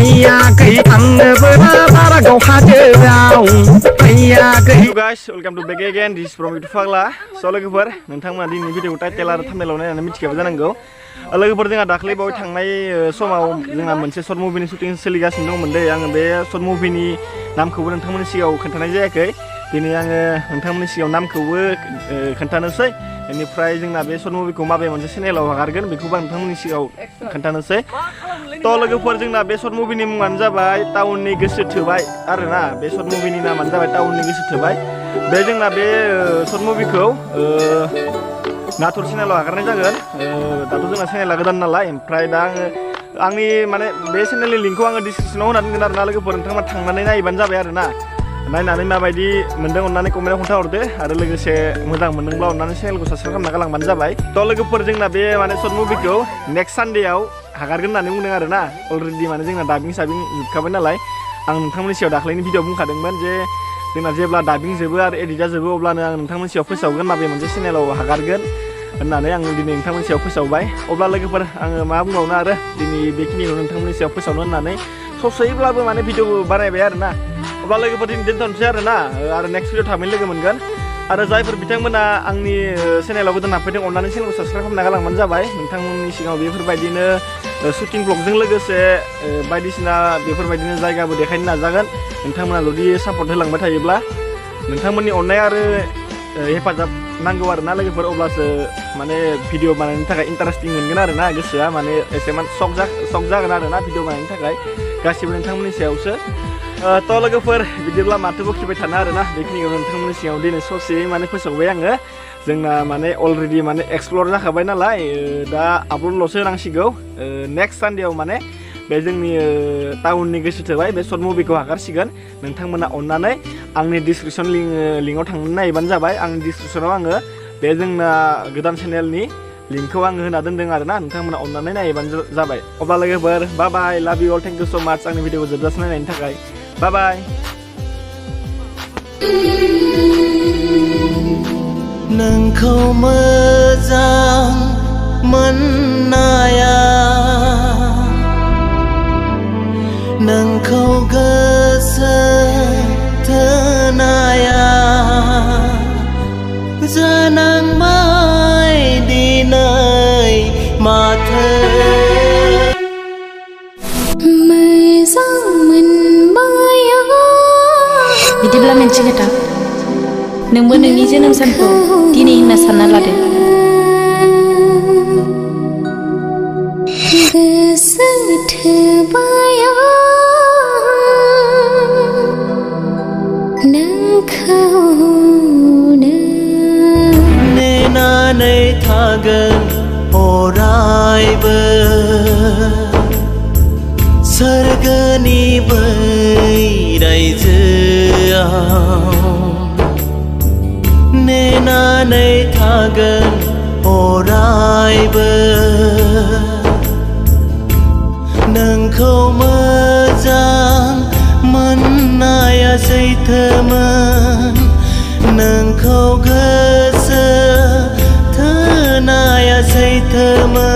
फैयाखै थांनोबो बारा गाव हाजोआव फैयाखै। Guys welcome to back again this from YouTube फाग्ला स' लोगोफोर नोंथांमोना दिनैनि भिडिअखौ टाइटेल आरो थाम्बनेलाव नायनानै मिथिखाबाय जानांगौ। लोगोफोर जोंहा दाख्लै बावै थांनाय समाव जोंहा मोनसे सर्ट मुभिनि शुटिं सोलिगासिनो दंमोन दे। आङो बे सर्ट मुभिनि नामखौबो नोंथांमोननि सिगाङाव खोन्थानाय जायाखै। दिनै आङो नोंथांमोननि सिगाङाव नामखौबो खोन्थानोसै। बेनिफ्राय जोंना बे सर्ट मुभिखौ माबे मोनसे चेनेलाव हगारगोन बेखौबो आं नोंथांमोननि सिगाङाव खोन्थानोसै। थ' लोगोफोर जोंना बे सर्ट मुभिनि मुङानो जाबाय टाउननि गोसो थोबाय आरोना। बे सर्ट मुभिनि नामानो जाबाय टाउननि गोसो थोबाय। बे जोंना बे सर्ट मुभिखौ नाथुर चेनेलाव हगारनाय जागोन। दाथ' जोंना चेनेला गोदान नालाय। ओमफ्राय दा आंनि माने बे चेनेलनि लिंकखौ आङो डिसक्रिपसनाव होना दोनगोन आरोना लोगोफोर। नोंथांमोना थांनानै नायबानो जाबाय आरोना। नायनानै माबायदि मोन्दों अननानै कमेन्टआव खोन्थाहरदो आरो लोगोसे मोजां मोनदोंब्ला अननानै चेनेलखौ साबस्क्राइब खालामना गालांबानो जाबाय। थ' लोगोफोर जोंना बे माने सर्ट मुभिखौ नेक्स्ट सानडेआव हगारगोन होननानै बुंदों आरोना। अलरेडि माने जोंना दाबिं साबिं जोबखाबाय नालाय। आं नोंथांमोननि सिगाङाव दाख्लैनि भिडिअ बुंखादोंमोन जे जोंना जेब्ला दाबिं जोबो आरो एडिटआ जोबो अब्लानो आं नोंथांमोननि सिगाङाव फोसावगोन माबे मोनसे चेनेलाव हगारगोन होननानै आं दिनै नोंथांमोननि सायाव फोसावबाय। अब्ला लोगोफोर आङो मा बुंबावनो आरो दिनै बेखिनिखौ नोंथांमोननि सायाव फोसावनो होननानै ससेब्लाबो माने भिडिअ बानायबाय आरोना। अब्ला लोगोफोर दिनै दोनथ'नोसै आरोना। आरो नेक्स्ट भिडिअ थाबैनो लोगो मोनगोन। आरो जायफोर बिथांमोना आंनि चेनेलाव गोदान हाबफैदों अननानै चेनेलखौ साबस्क्राइब खालामना गालांबानो जाबाय। नोंथांमोननि सिगाङाव बेफोरबायदिनो शुटिं ब्लगजों लोगोसे बायदिसिना बेफोरबायदिनो जायगाबो देखायनो नाजागोन। नोंथांमोना जुदि सापर्ट होलांबाय थायोब्ला नोंथांमोननि अननाय आरो हेफाजाब नांगौ आरोना लोगोफोर। अब्लासो माने भिडिअ बानायनो थाखाय इन्टारेस्टिं मोनगोन आरोना। गोसोआ माने एसेमान सक जागोन आरोना भिडिअ बानायनो थाखाय। गासिबो नोंथांमोननि सायावसो। थ' लोगोफोर बिदिब्ला माथो बखिबाय थानो आरोना। बेखिनिखौ नोंथांमोननि सिगाङाव दिनै ससे माने फोसावबाय आङो। जोंना माने अलरेडि माने एक्सप्लर जाखाबाय नालाय। दा आपल'डल'सो होनांसिगौ। नेक्स्ट सानडेआव माने बे जोंनि टाउननि गोसो थोबाय बे सर्ट मुभिखौ हगारसिगोन। नोंथांमोना अननानै आंनि डिसक्रिपसन लिंकआव थांनानै नायबानो जाबाय। आंनि डिसक्रिपसनाव आङो बे जोंना गोदान चेनेलनि लिंकखौ आङो होना दोन्दों आरोना। नोंथांमोना अननानै नायबानो जाबाय। अब्ला लोगोफोर बाय बाय लाभ इउ अल थेंक इउ स' माच आंनि भिडिअखौ जोबजासिम नायनायनि थाखाय। बाय बाय। नोंखौ मोजां मोननाया नोंखौ गोसो थोनाया जानांबाय दिनै माथो मोजां मोनबाय। बिदिब्ला मोनसे खोथा नोंबो नोंनि जोनोम सानखौ दिनै होनना सानना लादो। गोसो थोबाय नोंखौनो नेनानै थागोन अरायबो सोरगोनि बै रायजोआव नेनानै थागोन अरायबो नोंखौ मोजां मोननाया सैथोमोन नोंखौ गोसो थोनाया सैथोमोन।